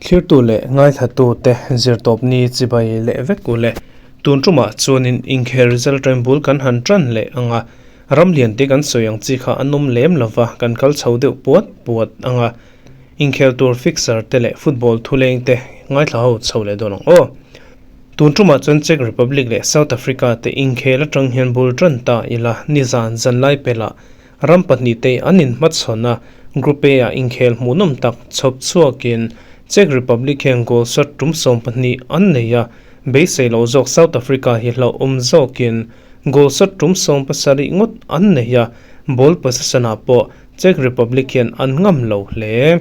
Thlirtu leh ngaithlatute zirtawpni chibai leh vek u le. Tun tumah chuanin inkhel result rem bul kan han tan leh ang a, ram lian te kan sawi ang chi kha an awm lem lova kan kal chho deuh puat puat ang a, inkhel tur fixer te leh football thuleng te ngaithla ho chho leh dawn ang aw. Tun tumah chuan Czech Republic leh South Africa te inkhel atang hian bul tan ta ila nizan zanlai pelah Ram pahnihte an inhmachhawn a, Group A-ah inkhel hmuhnawm tak chhawp chhuakin Czech Republic hian goal shot tum 12 an nei a, beisei loh zawk South Africa hi hlauhawm zawkin goal shot tum 17 ngawt an nei a, ball possession-ah pawh Czech Republic hian an ngam lo hle.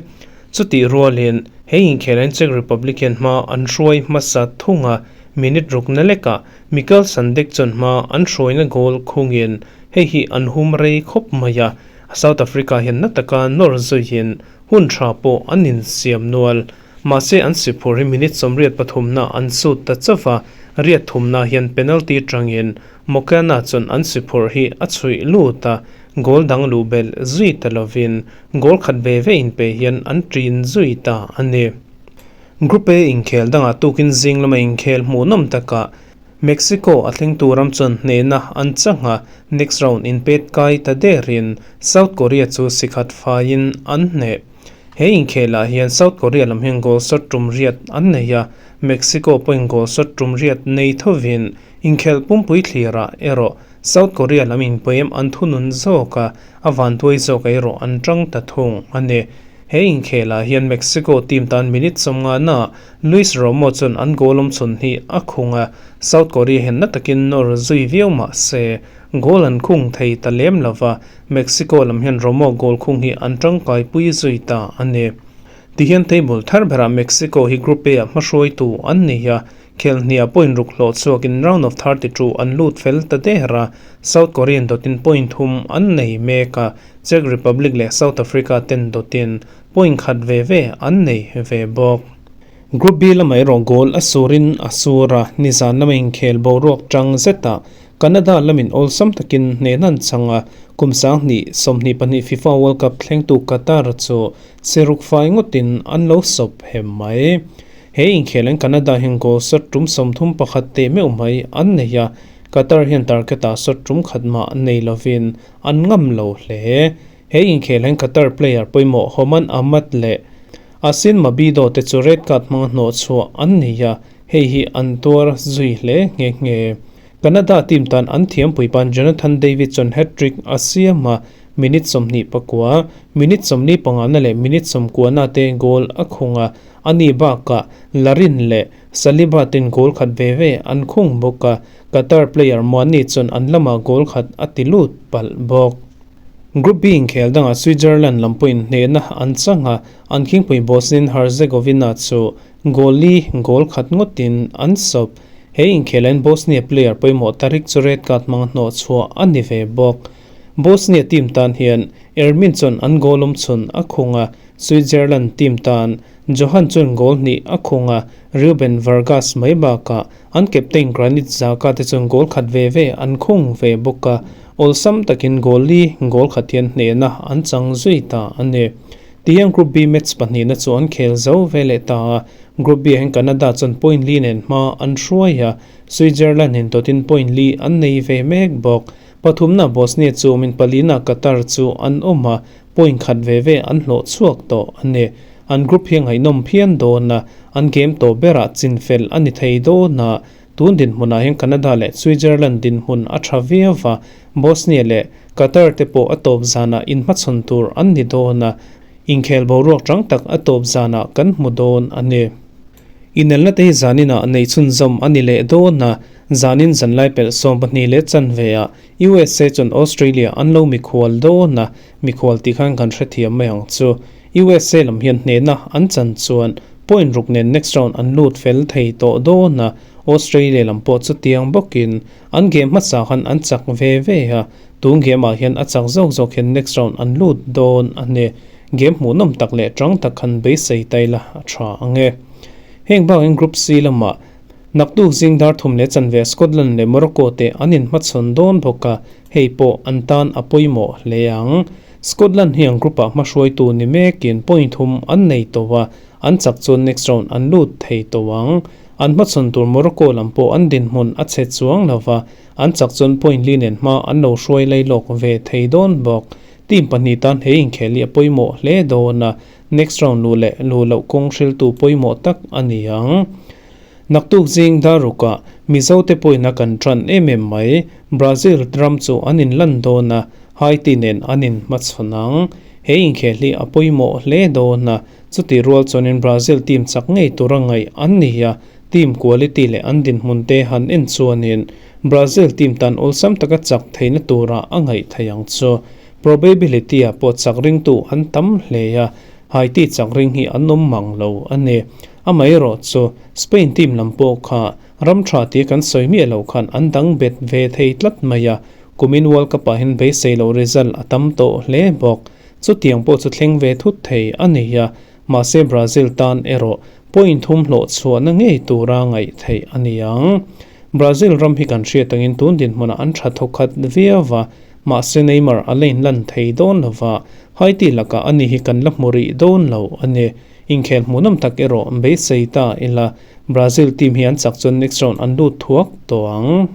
Chutih rualin he inkhelain Czech Republic hian hma an hruai hmasa thung a, minute rukna lekah Mikel Sandek chuan hma an hruaina goal khungin Hei hi an hum rei khawp mai a, South Africa hian na taka nawr zuiin hun tha pawh an insiam nual. Mahse an siphur hi minute 83 na an sut ta chauh va, riat thumna hian penalty tangin Mokana chuan an siphur hi a chhuih lut a, goal dang luh belh zui ta lovin goal khat ve ve inpe hian an ṭin zui ta a ni. Group A inkhel dangah tukin zing lama inkhel hmuhnawm takah Mexico a thleng tur ram chuan hnehna an chang a, next round inpet kai ta derin South Korea chu sikhat faiin an hneh. He inkhelah hian South Korea lam hian goal shot tum riat an nei a, Mexico pawhin goal shot tum riat nei thovin inkhelh pumpui thlirah erawh South Korea lam inpawim an thunun zawk a, a vanduai zawk erawh an tang ta thung a ni. He inkhelah hian Mexico team tan minute 50 na Luis Romo chuan an goal awm chhun hi a khung a, South Korea hian na takin nawr zui viau mah se, goal an khung thei ta lem lo va, Mexico lam hian Romo goal khung hi an tangkaipui zui ta a ni. Tihian table thar berah Mexico hi Group A ah hmahruaitu an ni a, Khelhniah point ruk hlawh chhuakin round of 32 an lut fel ta der a, South Korean dawtin point thum an nei mek a, Czech Republic leh South Africa ten dawtin point khat ve ve an nei ve bawk. Group B lamah erawh goal a surin a sur a, nizan lama inkhel boruak tang zetah Canada lamin awlsam takin hnehna an chang a, kum 2022 FIFA World Cup thlengtu Qatar chu seruk fai ngawtin an lo sawp hem mai. He inkhel Canada hian goal shot tum 31 teh meuh mai an nei a, Qatar hian target-ah shot tum khat mah nei lovin an ngam lo hle. He inkhel hian Qatar player pawimawh Homan Ahmad leh Asin Mabido te chu red card hmanga hnawh chhuah an nei a, hei hi an tuar zui hle nghe nghe. Canada team tan an thiampui pan Jonathan David chuan hat-trick a siam a, minute 29, minute 45 na leh minute 90 na te goal a khung a, A ni bakah Larin leh Saliba ten goal khat ve ve an khung bawk a, Qatar player Muani chuan an lamah goal khat a ti lut palh bawk. Group B inkhel dangah Switzerland lam pawhin hnehna an chang a, an khingpui Bosnian Herzegovina chu goal li goal khat ngawtin an sawp. He inkhelain Bosnia player pawimawh Tarik chu red card hmanga hnawh chhuah a ni ve bawk. Bosnia team tan hian Ermin chuan an goal awm chhun a khung a, Switzerland team tan Johan chuan goal hnih a khung a, Ruben Vargas mai bakah an captain Granit Xhaka te chuan goal khat ve ve an khung ve bawk a, awlsam takin goal li goal khat hian hnehna an chang zui ta a ni. Tihian Group B match pahnihna chu an khel zo ve leh ta a, Group B ah hian Canada chuan point li nen hma an hruai a, Switzerland in dawtin point li an nei ve mek bawk. Pathumna Bosnia chu awmin palina Qatar chu an awm a, Point khat ve ve an hlawh chhuak tawh a ni. An group hi ngaihnawm phian dawn a, an game tawh berah chinfel a ni thei dawn a. Tun dinhmunah hian Canada leh Switzerland dinhmun a tha viau va, Bosnia leh Qatar te pawh a tawp zanah inhmachhawn tur an ni dawn a, inkhel boruak rang tak a tawp zanah kan hmu dawn a ni. Inelna te hi zaninah neih chhunzawm a ni leh dawn a, zanin zanlai pelh 12 leh chanve ah USA chuan Australia an lo mikhual dawn a, mikhual tih khan kan hrethiam mai ang chu. USA lam hian hnehna an chan chuan point ruk nen next round an lut fel thei tawh dawn a, Australia lam pawh chutiang bawkin an game hmasa khan an chak ve ve a, tun game ah hian a chak zawk zawk hian next round an lut dawn a ni. Game hmuhnawm tak leh tang tak khan beisei ta ila a tha ang e. Heng bakin Group C lamah Naktuk zing dar thum leh chanve Scotland leh Morocco te an inhmachhawn dawn bawk a, hei pawh an tan a pawimawh hle ang. Scotland hian group-ah hmahruaitu ni mekin point thum an nei tawh a, an chak chuan next round an lut thei tawh ang. An hmachhawn tur Morocco lam pawh an dinhmun a chhe chuang lo va, an chak chuan point li nen hma an lo hruai lailawk ve thei dawn bawk. Team pahnih tan he inkhel hi a pawimawh hle dawn a, next round luh leh luh loh kawng hriltu pawimawh tak a ni ang. Naktuk zing darukah Mizote pawhin a kan tan em em mai. Brazil ram chu an inlan dawn a, Haiti nen an inhmachhawn ang. He inkhel hi a pawimawh hle dawn a, chutih rual chuanin Brazil team chak ngei tura ngaih an ni a, team quality leh an dinhmun te han en chuanin Brazil team tan awlsam taka chak theihna tura a ngaih theih ang chu. Probability ah pawh chak ringtu an tam hle a, Haiti chak ring hi an awm mang lo a ni. Amaherawh chu Spain team lam pawh kha ram tha tia kan sawi miah loh khan an dang bet ve thei tlat mai a, kumin World Cup ah hian beisei loh result a tam tawh hle bawk. Chutiang pawh chu thleng ve thut thei a ni a, mahse Brazil tan erawh point thum hlawh chhuahna ngei tura ngaih theih a ni ang. Brazil ram hi kan hriat angin tun dinhmunah an tha thawkhat viau a, mahse Neymar a la inlan thei dawn lo va, Haiti lakah ani hi kan la hmu rih dawn lo a ni. Inkhel hmuhnawm tak erawh beisei ta ila, Brazil team hi an chak chuan next round an lut thuak tawh ang.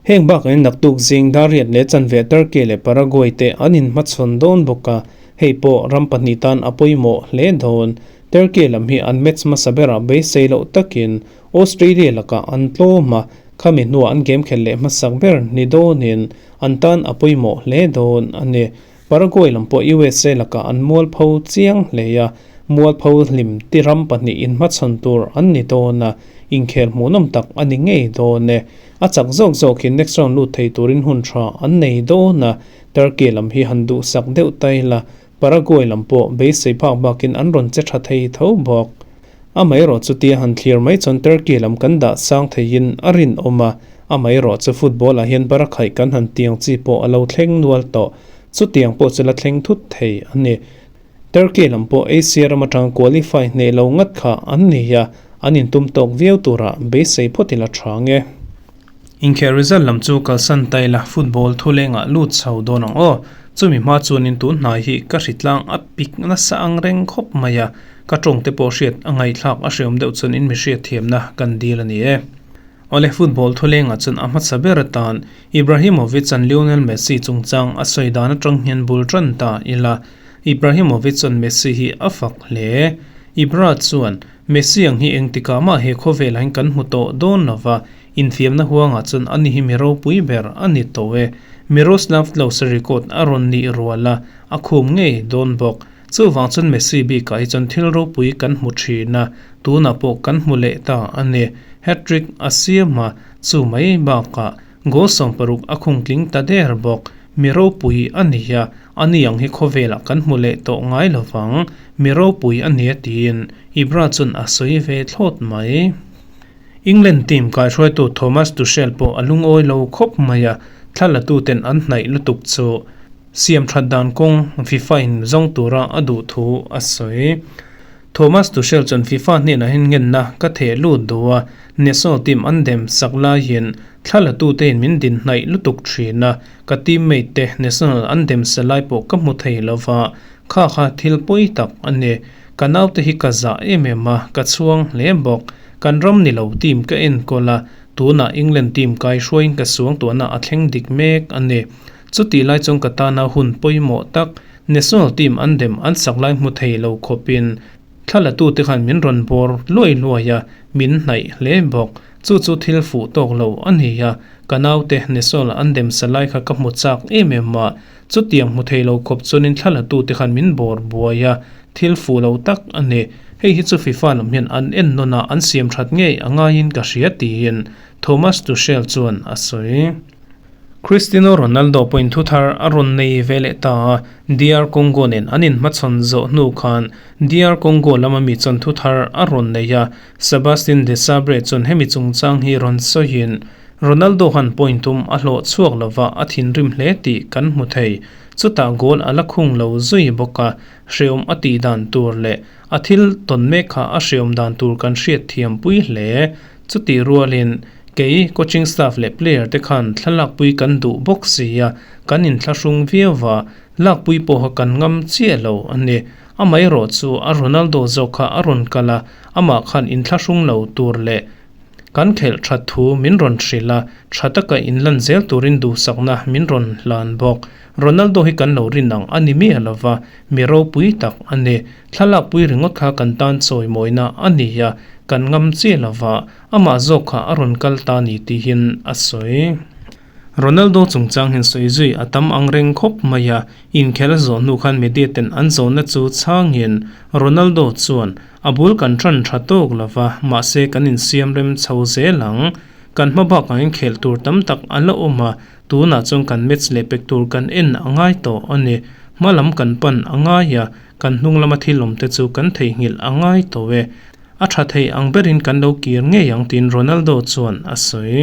Heng bakah hian naktuk zing Dariat leh chanve Turkey leh Paraguay te an inhmachhawn dawn bawk a, hei pawh ram pahnih tan a pawimawh hle dawn. Turkey lam hi an match hmasa berah beisei loh takin Australia lakah an tlawm a, khami hnuah an game khelh leh hmasak ber ni dawnin an tan a pawimawh hle dawn a ni. Paraguay lam pawh USA lakah an mualpho chiang hle a, mualpho hlim ti ram pahnih inhmachhawn tur an ni dawn a, inkhel hmuhnawm tak a ni ngei dawn e. A chak zawk zawkin next round lut thei turin hun tha an nei dawn a, Turkey lam hi han duhsak deuh ta ila, Paraguay lam pawh beisei phak bakin an rawn che tha thei tho bawk. Amaherawh chutia han thlir mai chuan Turkey lam kan dah sang theiin a rinawm a, amaherawh chu football ah hian barakhaih kan han tiang chi pawh a lo thleng nual tawh. Chutiang pawh chu la thleng thut thei a ni. Turkey lam pawh Asia ram atanga qualify hneh lo ngat kha an ni a, an intum tawk viau turah beisei phawt ila tha nge. Inkhel result lam chu kalsan ta ila football thulengah lut chho dawn ang aw. Chumi hma chuanin tun hnai hi ka hritlang a pik nasa ang reng khawp mai a, ka tawng te pawh hriat a ngaihthlak a hreawm deuh chuan in mi hriatthiamna kan dil a ni e. Awle football thulengah chuan a hmasa ber atan Ibrahimovic an Lionel Messi chungchang a sawi dan atang hian bul tan ta ila. Ibrahimovic chuan Messi hi a fak hle. Ibra chuan Messi ang hi engtikah mah he khawvelah hian kan hmu tawh dawn lo va, infiamna huangah chuan ani hi mi ropui ber a ni tawh e. Miroslav Klose record a rawn nih rual a, a khum ngei dawn bawk. Chuvang chuan Messi bikah hi chuan thil ropui kan hmu thin a, tunah pawh kan hmu leh ta a ni. Hat-trick a siam a, chu mai bakah goal 60 a khung tling ta der bawk. Mi ropui a ni a, ani ang hi khawvelah kan hmu leh tawh ngai lo vang. Mi ropui a nia tiin Ibra chuan a sawi ve thlawt mai. England team kaihruaitu Thomas Tuchel pawh a lungawi lo khawp mai a, thla latuten an hnaih lutuk chu siam that dan kawng FIFA in zawng tura a duh thu a sawi. Thomas Tuchel chuan FIFA hnenah hian ngenna ka theh lut duh a, national team an dem sak laiin thla latute in min din hnaih lutuk thin a, ka teammate te national an dem sa lai pawh ka hmu thei lo va, kha kha thil pawi tak a ni. Ka naute hi ka zah em em a, ka chhuang hle bawk. Kan ram ni lo team ka enkawl a, tunah England team kaihruaiin ka suangtuahna a thleng dik mek a ni. Chutih lai chuan ka tana hun pawimawh tak National team an dem an sak lai hmu thei lo khawpin thla latute khan min rawn bawr luai luai a, min hnaih hle bawk. Chu chu thil fuh tawk lo a ni a, ka naute National an dem sa lai kha ka hmu chak em em a, chutiang hmu thei lo khawp chuanin thla latute khan min bawr buai a, thil fuh lo tak a ni. Hei hi chu FIFA lam hian an en nawn a, an siam that ngei a ngaiin ka hria tiin Thomas Tuchel chuan a sawi. Cristiano Ronaldo pawhin thu thar a rawn nei ve leh ta a, DR Congo nen an inhmachhawn zawh hnu khan DR Congo lama mi chuan thu thar a rawn nei a, Sebastien Desabre chuan hemi chungchang hi rawn sawiin, Ronaldo han point tum a hlawh chhuak lova a thinrim hle tih kan hmu thei. Chutah goal a la khung lo zui bawk a, hreawm a tih dan tur leh a thil tawn mek kha a hreawm dan tur kan hriat thiam pui hle. Chutih rualin, kei coaching staff leh player te khan thlalakpui kan duh bawk si a, kan inthlahrung viau va. Lakpui pawha kan ngam chiah lo a ni. Amaherawhchu a Ronaldo zawk kha a rawn kal a, amah khan inthlahrung lo tur leh kan khelh that thu min rawn hrilh a, tha taka inlan zel turin duhsakna min rawn hlan bawk. Ronaldo hi kan lo rin ang a ni miah lova, mi ropui tak a ni. Thlalakpui ringawt kha kan tan chawimawina a ni a, kan ngam chiah lova, amah zawk kha a rawn kal ta ni tihin a sawi. Ronaldo chungchang hian sawi zui a tam ang reng khawp mai a, inkhel a zawh hnu khan media ten an zawhna chu chhangin Ronaldo chuan, A bul kan tan tha tawk lo va, mahse kan insiam rem chho zel ang. Kan hma bakah inkhelh tur tam tak a la awm a, tunah chuan kan match leh pek tur kan en a ngai tawh a ni. Hma lam kan pan a ngai a, kan hnung lama thil awm te chu kan theihnghilh a ngai tawh e. A tha thei ang berin kan lo kir ngei ang tiin Ronaldo chuan a sawi.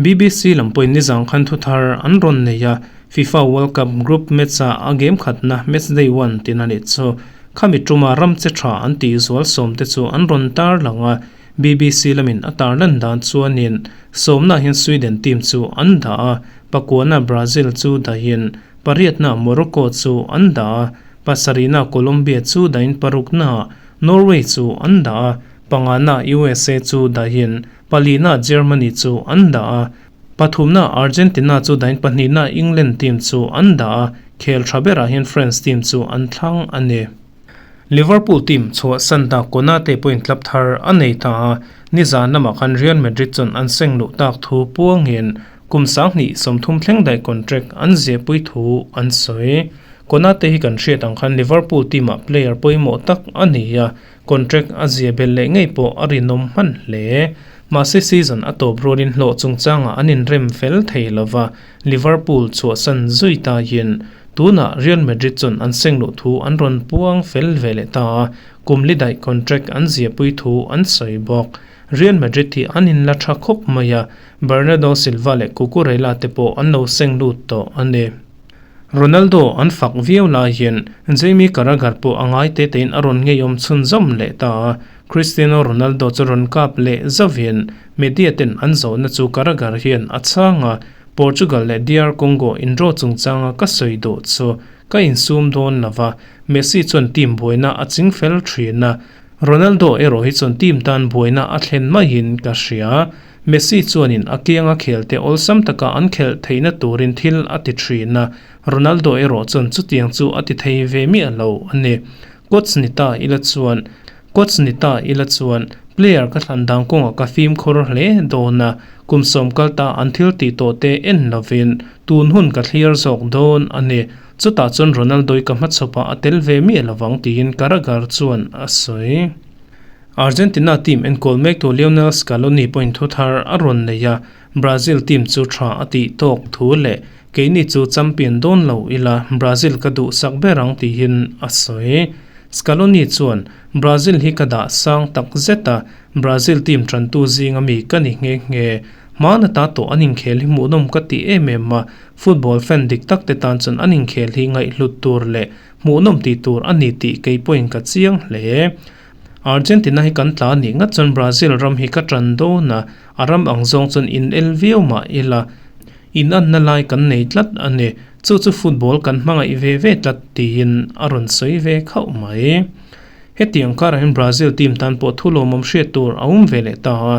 BBC lam pawhin nizang khan thuthar an rawn nei a, FIFA World Cup group match-ah a game khatna match day one tin a nih chu. Khami tuma ram che tha an tih zual sawmte chu an rawn tar lang a, BBC lamin a tarlan dan chuanin sawmna hian Sweden team chu an dah a, pakuana Brazil chu dahin pariatna Morocco chu an dah a, pasarihna Colombia chu dahin parukna Norway chu an dah a, pangana USA chu dahin Palina Germany chu an dah a, pathumna Argentina chu dahin pahnihna England team chu an dah a, khel tha berah hian France team chu an thlang a ni. Liverpool team chhuahsan ta Konate pawhin club thar a nei ta a, nizan lamah khan Real Madrid chuan an seng luh tak thu puangin kum 2030 thleng daih contract an ziahpui thu an sawi. Konate hi kan hriat ang khan Liverpool team-ah player pawimawh tak a ni a, Contract a zia belh leh ngei pawh a rinawm hman hle. Mahse season a tawp rualin hlawh chungchangah an inrem fel thei lova, Liverpool chhuahsan zui taiin tunah Real Madrid chuan an seng luh thu an rawn puang fel ve leh ta a, kum li daih contract an ziahpui thu an sawi bawk. Real Madrid hi an inla tha khawp mai a, Bernardo Silva leh Cucurella te pawh an lo seng lut tawh a ni. Ronaldo an fak viau laiin Jamie Carragher pawh a ngai te tein a rawn ngeiawm chhunzawm leh ta a, Cristiano Ronaldo chu rawn kap leh zauhin media ten an zawhna chu Carragher hian a chhang a, Portugal leh DR Congo indraw chungchanga ka sawi duh chu ka insum dawn lo va, Messi chuan team buaina a ching fel thin a, Ronaldo erawh hi chuan team tan buaina a thlen maiin ka hria. Messi chuanin a kianga khelte awlsam taka an khelh theihna turin thil a ti thin a, Ronaldo erawh chuan chutiang chu a ti thei ve miah lo a ni. Coach ni ta ila chuan Coach ni ta ila chuan player ka thlan dan kawngah ka fimkhur hle dawn a, kum sawm kal ta an thil tih tawh te en lovin tun hun ka thlir zawk dawn a ni. Chutah chuan Ronaldo-i ka hmachhawpah a tel ve miah lovang tiin Carragher chuan a sawi. Argentina team enkawl mektu Lionel Scaloni pawhin thu thar a rawn nei a, Brazil team chu tha a tih tawk thu leh keini chu champion dawn lo ila Brazil ka duhsak ber ang tiin a sawi. Scaloni chuan, Brazil hi ka dah sang tak zet a, Brazil team tantu zinga mi ka ni nghe nghe. Hmana ta tawh an inkhel hi hmuhnawm ka ti em em a, football fan dik tak te tan chuan an inkhel hi ngaihhlut tur leh hmuhnawm tih tur a ni tih kei pawhin ka chiang hle. Argentina hi kan tla nih ngat chuan Brazil ram hi ka tan dawn a, a ram ang zawng chuan in el viau mah ila in anna lai kan nei tlat a ni. Chu chu football kan hmangaih ve ve tlat tiin a rawn sawi ve khauh mai. Hetiang karah hian Brazil team tan pawh thu lawmawm hriat tur a awm ve leh ta a,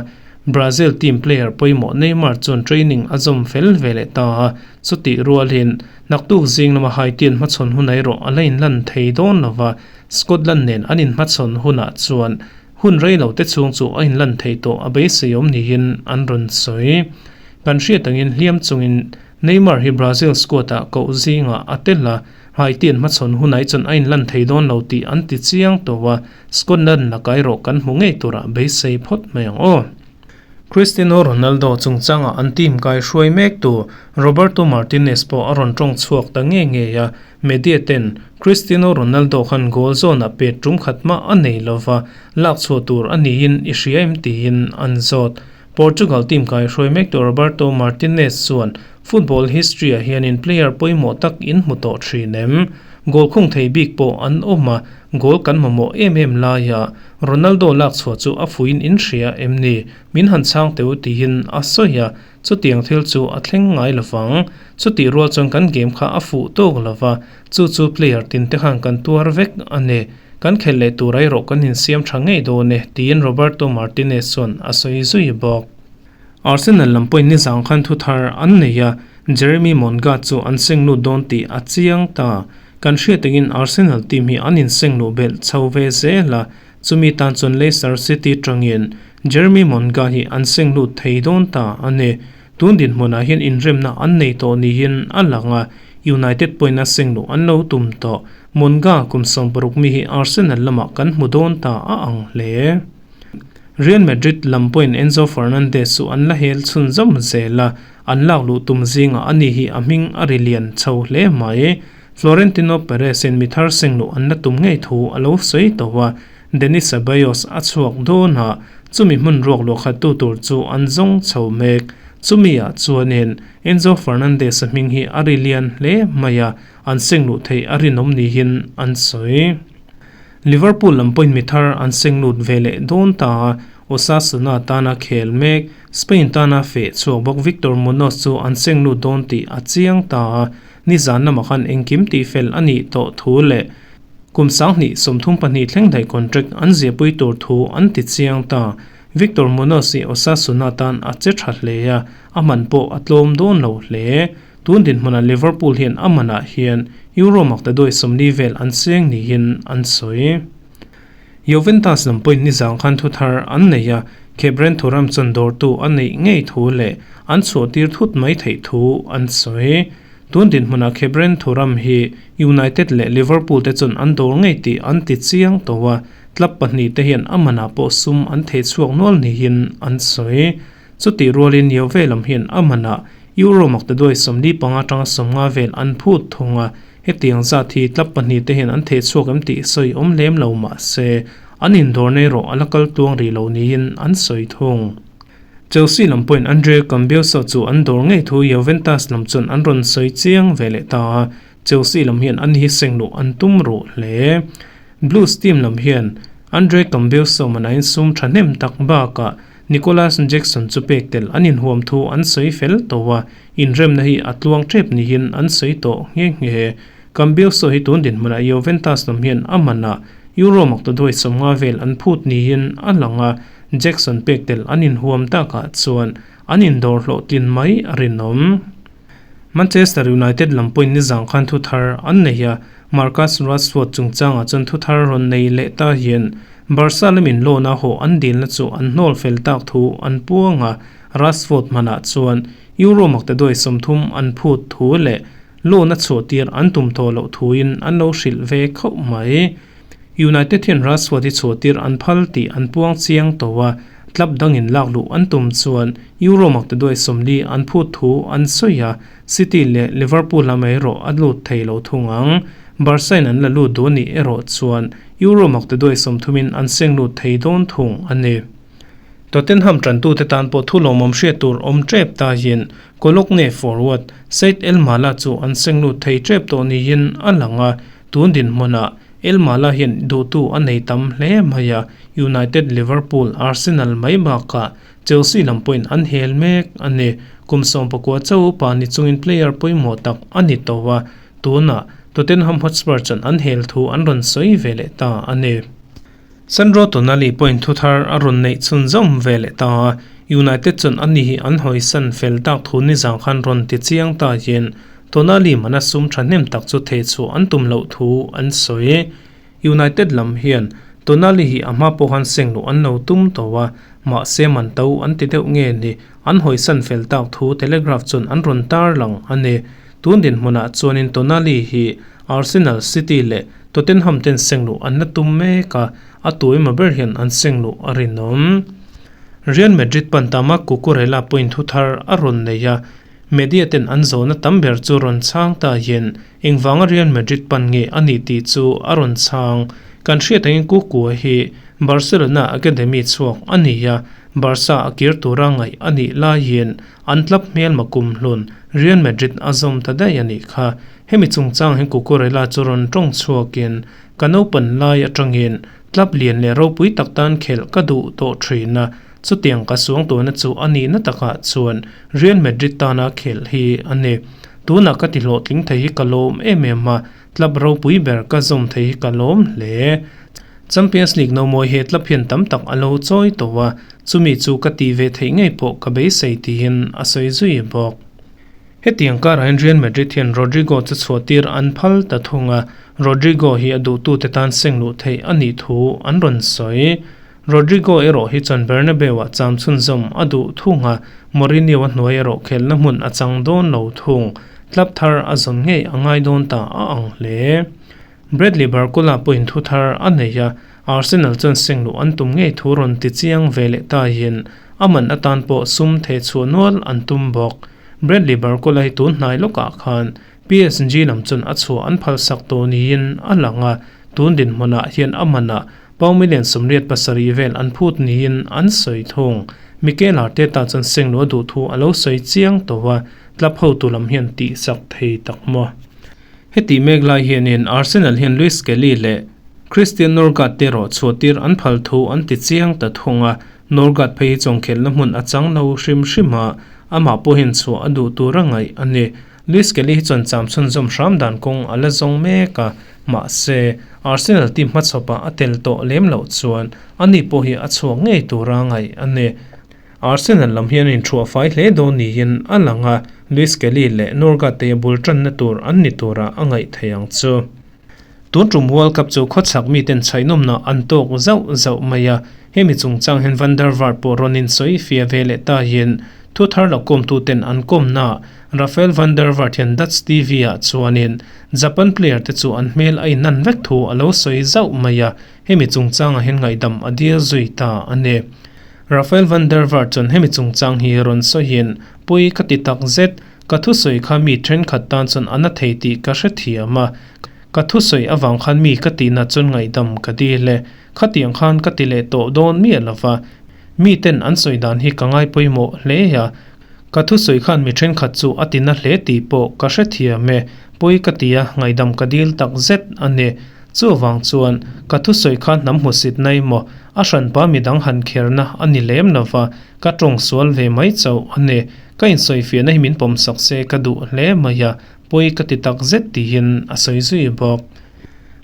Brazil team player pawimawh Neymar chuan training a zawm fel ve leh ta a, chutih rualin naktuk zing lama Haitian hmachhawn hun erawh a la inlan thei dawn lova, Scotland nen an inhmachhawn hunah chuan hun rei lo te chhung chu a inlan thei tawh a beiseiawm niin an rawn sawi. Kan hriat angin hliam chungin Neymar hi Brazil squad-ah koh zingah a tel a, Haiti an hmachhawn hunah hi chuan a inlan thei dawn lo tih an ti chiang tawh a, Scotland lakah erawh kan hmu ngei turah beisei phawt mai ang aw. Cristiano Ronaldo chungchangah an team kai hruai mektu Roberto Martinez pawh a rawn tawng chhuak ta nge ngei a, Media ten Cristiano Ronaldo khan goal zawnah pet tum khat mah a nei lova, lak chhuah tur a niin i hria em tiin an zawt. Portugal team kai hruai mektu Roberto Martinez chuan, Football history ah hianin player pawimawh tak in hmu tawh thin em? Goal khung thei bik pawh an awm a, goal kan mamawh em em laia Ronaldo lak chhuah chu a fuiin in hria em ni? Min han chhang teu tiin a sawi a, chutiang thil chu a thleng ngai lovang. Chutih rual chuan kan game kha a fuh tawk lova, chu chu player tin te khan kan tuar vek a ni. Kan khelh leh tur erawh kan insiam tha ngei dawn e, tiin Roberto Martinez chuan a sawi zui bawk. Arsenal lam pawhin nizang khan thu thar an nei a, Jeremy Monga chu an seng lut dawn tih a chiang ta. Kan hriat angin Arsenal team hi an inseng luh belh chho ve zel a, chumi tan chuan Leicester City tangin Jeremy Monga hi an seng lut thei dawn ta a ni. Tun dinhmunah hian inremna an nei tawh niin a lang a, United pawhin a seng luh an lo tum tawh. Monga kum 60 mi hi Arsenal lamah kan hmu dawn ta a ang hle. Real Madrid lam pawhin Enzo Fernandez chu an la hel chhunzawm zel a, an lak luh tum zingah ani hi a hming a ri lian chho hle mai. Florentino Perez-in mi thar seng luh an la tum ngei thu a lo sawi tawh a, Denis Ceballos a chhuak dawn a, chumi hmun ruak luah khattu tur chu an zawng chho mek. Chumi-ah chuanin Enzo Fernandez-a hming hi a ri lian hle mai a, an seng luh theih a rinawm niin an sawi. Liverpool lam pawhin mi thar an seng lut ve leh dawn ta a, Osasuna tana khel mek, Spain tana feh chhuak bawk Victor Munoz chu an seng lut dawn tih a chiang ta a, nizan lamah khan engkim tihfel a nih tawh thu leh kum 2032 thleng daih contract an ziahpui tur thu an ti chiang ta. Victor Munoz hi Osasuna tan a che tha hle a, a man pawh a tlawm dawn lo hle. Tun dinhmunah Liverpool hian a manah hian Euro maktaduai 40 vel an cheng niin an sawi. Juventus lam pawhin nizang khan thu thar an nei a, Khebren Thuram chuan dawrtu a neih ngei thu leh an chhuahtir thut mai theih thu an sawi. Tun dinhmunah Khebren Thuram hi United leh Liverpool te chuan an dawr ngei tih an ti chiang tawh a, club pahnih te hian a manah pawh sum an thei chhuak nual niin an sawi. Chutih rualin Juve lam hian a manah Euro maktaduai 45 atanga 50 vel an phut thung a, hetiang zat hi club pahnih te hian an theh chhuak em tih sawi awm lem lo mah se, an indawr nei rawh a la kal tuang rih lo niin an sawi thung. Chelsea lam pawhin Andre Cambiaso chu an dawr ngei thu Juventus lam chuan an rawn sawi chiang ve leh ta a, Chelsea lam hian an hi seng luh an tum ruh hle. Blues team lam hian Andre Cambiaso manain sum thahnem tak bakah Nicolas Jackson chu pek tel an inhuam thu an sawi fel tawh a, inremna hi a tluang tep niin an sawi tawh nghe nghe. Cambiaso hi tun dinhmunah Juventus lam hian a manah Euro maktaduai 50 vel an phut niin a lang a, Jackson pek tel an inhuam takah chuan an indawr hlawhtlin mai a rinawm. Manchester United lam pawhin nizang khan thu thar an nei a, Marcus Rashford chungchangah chuan thu thar rawn nei leh ta hian Barca lamin loan a haw an dilna chu an hnawl fel tak thu an puang a, Rashford hmanah chuan Euro maktaduai 30 an phut thu leh loan a chhuahtir an tum tawh loh thuin an lo hrilh ve khauh mai. United hian Rashford hi chhuahtir an phal tih an puang chiang tawh a, club dangin lak luh an tum chuan Euro maktaduai 40 an phut thu an sawi a, City leh Liverpool lam erawh a lut thei lo thung ang. Barca in an la lut duh a nih erawh chuan Euro maktaduai 30 in an seng lut thei dawn thung a ni. Tottenham tantute tan pawh thu lawmawm hriat tur awm tep ta hian Cologne forward Said El Mala chu an seng lut thei tep tawh niin a lang a, tun dinhmunah El Mala hian duhtu a nei tam hle mai a, United, Liverpool, Arsenal mai bakah Chelsea lam pawhin an hel mek a ni. Kum 19 chauh upa ni chungin player pawimawh tak a ni tawh a, tunah Tottenham Hotspur chuan an hel thu an rawn sawi ve leh ta a ni. Sandro Tonali pawhin thu thar a rawn neih chhunzawm ve leh ta a, United chuan ani hi an hawisan fel tak thu nizang khan rawn ti chiang ta hian Tonali mana sum thahnem tak chu thei chhuah an tum loh thu an sawi. United lam hian Tonali hi a hma pawh khan seng luh an lo tum tawh a, mahse man to an ti deuh nge ni, an hawisan fel tak thu Telegraph chuan an rawn tar lang a ni. Tun dinhmunah chuanin Tonali hi Arsenal, City leh Tottenham ten seng luh an la tum mek a, a tuaima ber hian an seng luh a rinawm. Real Madrid pan tama Cucurella pawhin thu thar a rawn nei a, Media ten an zawhna tam ber chu rawn chhang ta hian engvanga Real Madrid pan nge a nih tih chu a rawn chhang. Kan hriat angin Kukua hi Barcelona academy chhuak a ni a, Barca a kir tura ngaih a nih laiin an club hmelma kumhlun Real Madrid a zawm ta daih a nih kha. Hemi chungchang hian Cucurella chu rawn tawng chhuakin, Ka naupan lai atangin club lian leh ropui tak tan khelh ka duh tawh thin a, chutiang ka suang tawhna chu a nihna takah chuan Real Madrid tana khelh hi a ni. Tunah ka ti hlawhtling thei hi ka lawm em em a, club ropui ber ka zawm thei hi ka lawm hle. Champions League no mawi he club hian tam tak a lo chawi tawh a, chumi chu ka tih ve theih ngei pawh ka beisei tiin a sawi zui bawk. Hetiang karah hian Real Madrid hian Rodrygo chu chhuahtir an phal ta thung a, Rodrygo hi a duhtute tan seng luh theih a nih thu an rawn sawi. Rodrygo erawh hi chuan Bernabeu-ah cham chhunzawm a duh thung a, Mourinho-a hnuai erawh khelhna hmun a chang dawn lo thung. Club thar a zawn ngei a ngai dawn ta a ang hle. Bradley Barcola pawhin thu thar a nei a, Arsenal chuan seng luh an tum ngei thu rawn ti chiang ve leh taiin a man atan pawh sum theh chhuah nual an tum bawk. Bradley Barcola hi tun hnai lawkah khan PSG lam chuan a chhuah an phalsak tawh niin a lang a, tun dinhmunah hian a manah pound million 87 vel an phut niin an sawi thung. Mikel Arteta chuan seng luh a duh thu a lo sawi chiang tawh a, club hotu lam hian tihsak thei tak maw? Heti mek lai hianin Arsenal hian Luis Kelly leh Christian Norgaard te erawh chhuahtir an phal thu an ti chiang ta thung a, Norgaard phei hi chawngkhelhna hmun a chang lo hrim hrim a, amah pawhin chhuah a duh tur a ngaih a ni. Luis Kelly hi chuan cham chhunzawm hram dan kawng a la zawng mek a, mahse, Arsenal team hmachhawpah a tel tawh lem loh chuan ani pawh hi a chhuak ngei tura ngaih a ni. Arsenal lam hian inthuah fai hle dawn niin a lang a, Luis Kelly leh Norgate a bul tanna tur an ni tura a ngaih thei ang chu. Tun tum World Cup chu khawchhak miten chhaihnawmna an tawk zauh zauh mai a, hemi chungchang hian Van der Vaart pawh rawn insawi fia ve leh ta hian thu thar lo kawmtuten an kawmna Rafael van der Vaart hian Dutch TV ah chuanin Japan player te chu an hmel a inan vek thu a lo sawi zauh mai a, hemi chungchangah hian ngaihdam a dil zui ta a ni. Rafael van der Vaart chuan hemi chungchang hi rawn sawiin, Pui ka ti tak zet, ka thusawi kha mi thenkhat tan chuan a na thei tih ka hrethiam a, ka thusawi avang khan mi ka tihna chuan ngaihdam ka dil e, khatiang khan ka ti leh tawh dawn miah lova, miten an sawi dan hi ka ngai pawimawh hle a, ka thusawi khan mi thenkhat chu a ti na hle tih pawh ka hrethiam e, pawi ka ti a, ngaihdam ka dil tak zet a ni. Chuvang chuan, ka thusawi kha hnam hmusit na emaw, a hranpa midang han kherna a ni lem lova, ka tawng sual ve mai chauh a ni. Ka insawifiahna hi min pawmsak se ka duh hle mai a, pawi ka ti tak zet tiin a sawi zui bawk.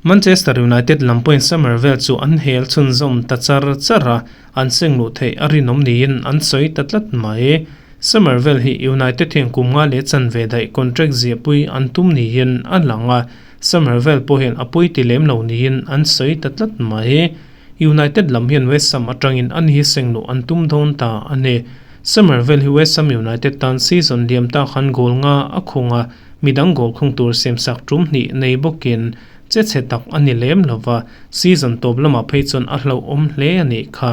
Manchester United lam pawhin Summerville chu an hel chhunzawm ta char char a, an seng luh theih a rinawm niin an sawi ta tlat mai. Summerville hi United hian kum nga leh chanve daih contract ziahpui an tum niin a lang a, Summerville pawh hian a pawi ti lem lo niin an sawi ta tlat mai. United lam hian West Ham atangin a ni seng luh an tum dawn ta a ni. Summerville hi West Ham United tan season liam ta khan goal nga a khung a, midang goal khung tur siamsak tum hnih nei bawkin che chhe tak a ni lem lo va, season tawp lamah phei chuan a hlauhawm hle a nih kha.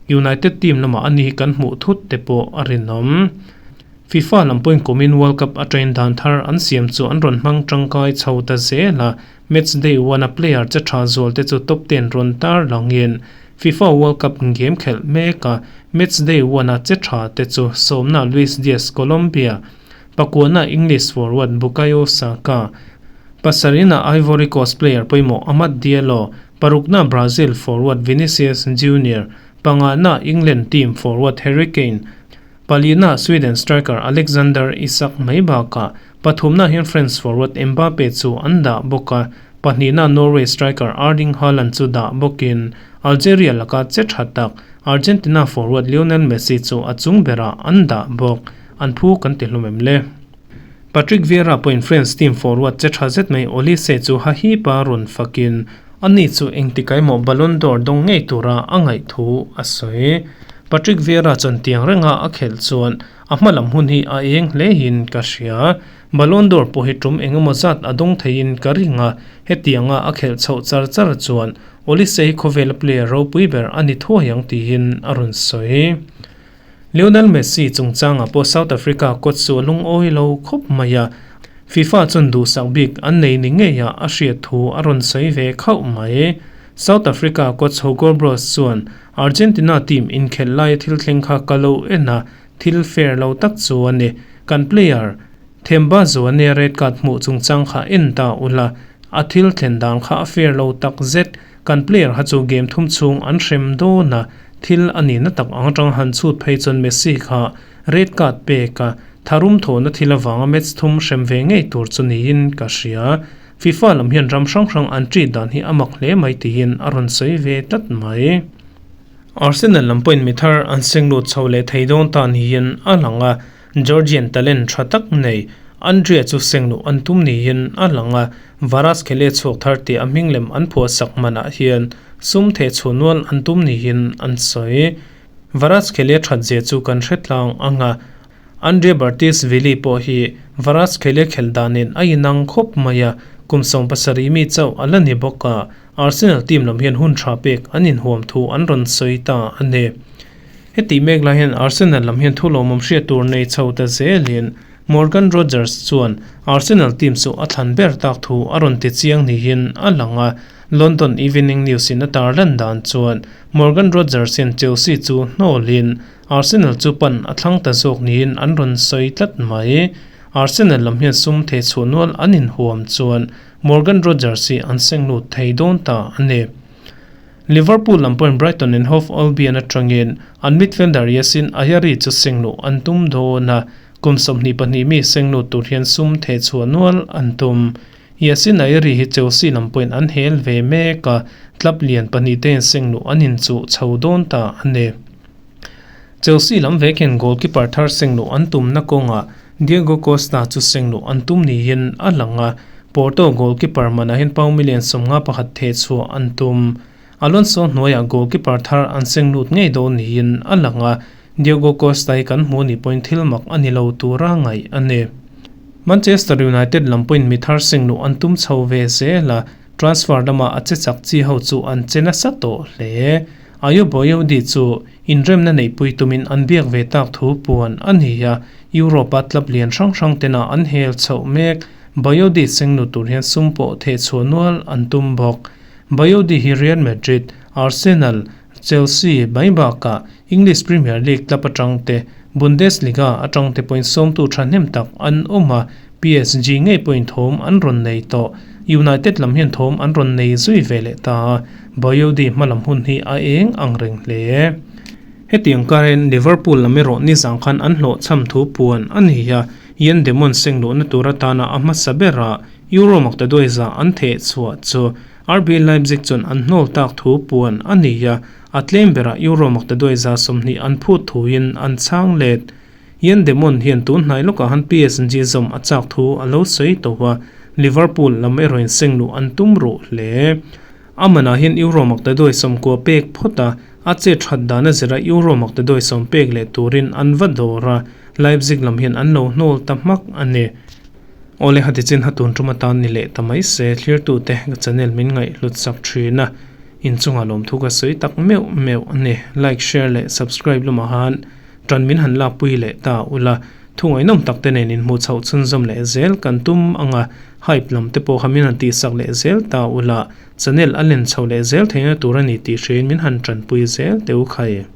United team lamah a ni hi kan hmuh thut te pawh a rinawm. FIFA lam pawhin kumin World Cup atangin dan thar an siam chu an rawn hmang tangkai chho ta zel a, match day one a player che tha zual te chu top ten rawn tar langin FIFA World Cup game khelh mek a, match day one a che tha te chu sawmna Luis Diaz Colombia, pakuana English forward Bukayo Saka, pasarihna Ivory Coast player pawimawh Amad Diallo, parukna Brazil forward Vinicius Junior, pangana England team forward Harry Kane, Palina Sweden striker Alexander Isak mai bakah pathumna hian France forward Mbappe chu an dah bawk a, pahnihna Norway striker Erling Haaland chu dah bawkin Algeria laka che tha tak Argentina forward Lionel Messi chu a chung berah an dah bawk. An phu kan ti hlum em le? Patrick Vieira pawhin France team forward che tha zet mai Olise chu hahipa rawn fakin ani chu engtik emaw Ballon d'Or dawng ngei tura a ngaih thu a sawi. Patrick Vieira chuan tiang renga a khelh chuan a hma lam hun hi a eng hle in ka hria. Ballon d'Or pawh hi tum engemaw zat a dawng theiin ka ring a, hetianga a khelh chhoh char char chuan Olise hi khawvela player ropui ber a ni thuai ang tiin a rawn sawi. Lionel Messi chungchangah pawh South Africa coach chu a lungawi lo khawp mai a, FIFA chuan duhsak bik an nei ni ngeiah a hriat thu a rawn sawi ve khauh mai. South Africa coach Hugo Broos chuan, Argentina team inkhelh laia thil thleng kha ka lo en a, thil fair lo tak chu a ni. Kan player Themba Zwane red card hmuh chungchang kha en ta ula, a thil thlen dan kha a fair lo tak zet. Kan player kha chu game thum chhung an hrem dawn a, thil a nihna tak ang atanga han chhut phei chuan Messi kha red card pek a, tharum thawhna thil avanga match thum hrem ve ngei tur chu niin ka hria. FIFA lam hian ram hrang hrang an treat dan hi a mak hle mai tiin a rawn sawi ve tlat mai. Arsenal lam pawhin mi thar an seng lut chho leh thei dawn ta niin a lang a, Georgian talent tha tak nei Andrea chu seng luh an tum niin a lang a, Varas khele chhuak thar tih a hming lem an phuah sak hmanah hian sum theh chhuah nual an tum niin an sawi. Varas khele that zia chu kan hre tlang ang a, Andre Bartishvili pawh hi Varas khele khelh danin a inang khawp mai a, kum 70 mi chauh a la ni bawk a, Arsenal team lam hian hun tha pek an inhuam thu an rawn sawi ta a ni. Heti mek lai hian Arsenal lam hian thu lawmawm hriat tur nei chho ta zelin Morgan Rogers chuan Arsenal team chu a thlan ber tak thu a rawn ti chiang niin a lang a, London Evening News in a tarlan dan chuan Morgan Rogers hian Chelsea chu hnawlin Arsenal chu pan a thlang ta zawk niin an rawn sawi tlat mai. Arsenal lam hian sum thei chhuah nual an inhuam chuan Morgan Rogers hi an seng lut thei dawn ta a ni. Liverpool lam pawhin Brighton and Hove Albion atangin an midfielder Yasin Ayari chu seng luh an tum dawn a, kum 22 mi seng lut tur hian sum theh chhuah nual an tum. Yasin Ayari hi Chelsea lam pawhin an hel ve mek a, club lian pahnih te hian seng luh an inchuh chho dawn ta a ni. Chelsea lam vek hian goalkeeper thar seng luh an tumna kawngah Diego Costa chu seng luh an tum niin a lang a, Porto goalkeeper manah hian pound million 51 theh chhuah an tum. Alonso hnuaiah goalkeeper thar an seng lut ngei dawn niin a lang a, Diego Costa hi kan hmuh nih pawhin thil mak a ni lo tura ngaih a ni. Manchester United lam pawhin mi thar seng luh an tum chho ve zel a, transfer lamah a che chak chi ho chu an che nasa tawh hle. Ayoboyodi chu inremna neihpui tumin an biak ve tak thu puan a ni a, Europe-a club lian hrang hrang tena an hel chhoh mek. Bayodi sengnu tur hian sum pawh theh chhuah nual an tum bawk. Bayodi hi Real Madrid, Arsenal, Chelsea mai bakah English Premier League club atang te, Bundesliga atang te pawhin sawmtu thahnem tak an awm a, PSG ngei pawhin thawm an rawn nei tawh. United lam hian thawm an rawn nei zui ve leh ta a, Bayodi hmalam hun hi a eng ang reng hle. Hetiang karin Liverpool lam erawh nizang khan an hlawhchham thu puan a ni a, Ian Demon seng luhna tur atana a hmasa bera Euro maktaduai za an theh chhuah chu RB Leipzig chuan an hnawl tak thu puan a ni a, a tlem berah Euro maktaduai za 20 an phut thuin an chhang let. Ian Demon hian tun hnai lawkah han PSG zawm a chak thu a lo sawi tawh a, Liverpool lam erawhin seng luh an tum ruh hle. A manah hian Euro maktaduai 90 pek phawt a, a chet that dan a zira Euro maktaduai 10 pek leh turin an va dawr a, Leipzig lam hian an lo hnawl ta hmak a ni. Awle hati chin ha tun tum atan ni leh ta mai se, thlirtute ka channel min ngaihhlut sak thin a, inchungah lawmthu ka sawi tak meuh meuh a ni. Like, share leh subscribe lamah han tan min han lakpui leh ta ula, thu ngaihnawm tak te nen inhmuh chhoh chhunzawm leh zel kan tum ang a, hype lam te pawh kha min han tihsak leh zel ta ula, channel a len chho leh zel theihna tur a ni tih hriain min han tanpui zel teh u khai.